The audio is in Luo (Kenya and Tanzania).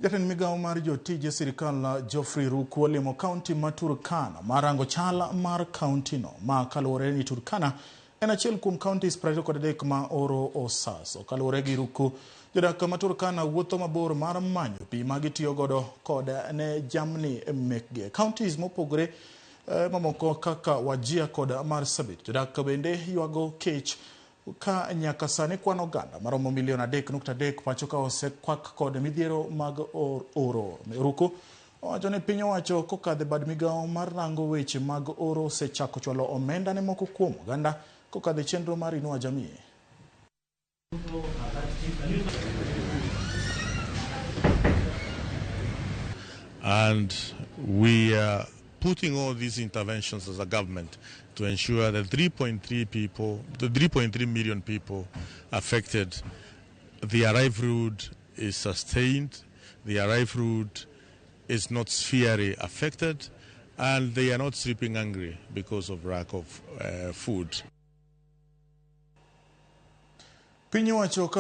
Jatend migawo mar jotije sirikal Geoffrey Ruku olimo kaunti ma Turkana mar rango chal mar kauntino ma kaluwore ni Turkana en achiel kuom counties 23 ma oro osaso. Kaluwore gi Ruku, jodak ma Turkana wuotho mabor mar manyo pi ma gitiyo godo kod ne jamni mekgi. Counties mopogore mamoko kaka Wajir kod Marsabit, jodak bende ywago kech ka nyaka sani kwan oganda maromo milion 3.3 pacho ka osekwak kod midhiero mag oro. Ruku owacho ni piny owacho kokadho e bad migawo mar rango weche mag oro osechako chwalo omenda ne moko kuom oganda kokadho e chenro mar Inua Jamii. And we are putting all these interventions as a government to ensure that 3.3 people, the 3.3 million people affected, their livelihood is sustained, their livelihood is not severely affected, and they are not sleeping hungry because of lack of food. Piny owacho ka